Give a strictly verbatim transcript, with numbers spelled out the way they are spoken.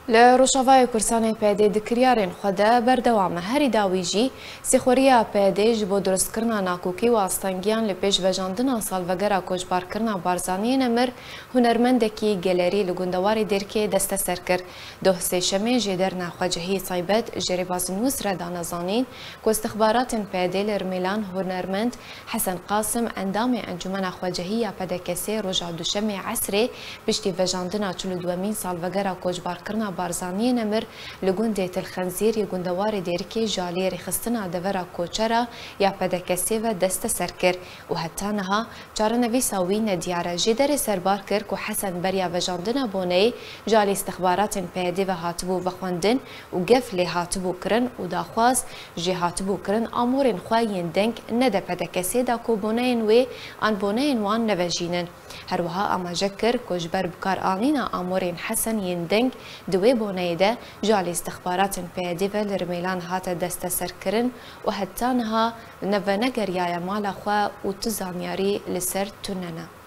Li Rojavayê Kurdistanê P Y D di kiryarên xwe de berdewam e. Herî dawî jî sîxuriya P Y D ji bo durustkirina nakokî û astengiyan li pêş vejandina salvegera koçbarkirina Barzaniyê Nemir hunermendekî gelerî li gundewarê Dêrikê desteser kir. Doh Sêşemê jêderina xwecihî taybet ji rêbaznûs re dane zanîn ku istixbaratên P Y D li Rimêlan hunermend Hesen Qasim, endamê Encûmena Xwecihî ya P D K S'ê, roja Duşemê esrê piştî vejandina çil û duwemîn salvegera koçbarkirina Barzaniyê Nemir li gundê Til Xenzîr yê gundewarê Dêrikê ji aliyê rêxistina devera koçera ya P D K S'ê ve desteser kir û heta niha çarenivîsa wî nediyar e. Jêderê serbar kir ku Hesen beriya vejandina boneyê ji alî istixbaratên P Y D ve hatibû vexwendin û gef lê hatibû kirin û daxwaz jê hatibû kirin amûrên xwe yên deng nede P D K S'ê da ku boneyên wê an boneyên wan nevejînin. Her wiha amaje kir ku ji ber bikaranîna amûrên Hesen yên deng di wê boneyê de ji alî istixbaratên P Y D ve li Rimêlan hate desteserkirin û heta niha nevenegeriyaye mala xwe û tu zanyarî li ser tune ne.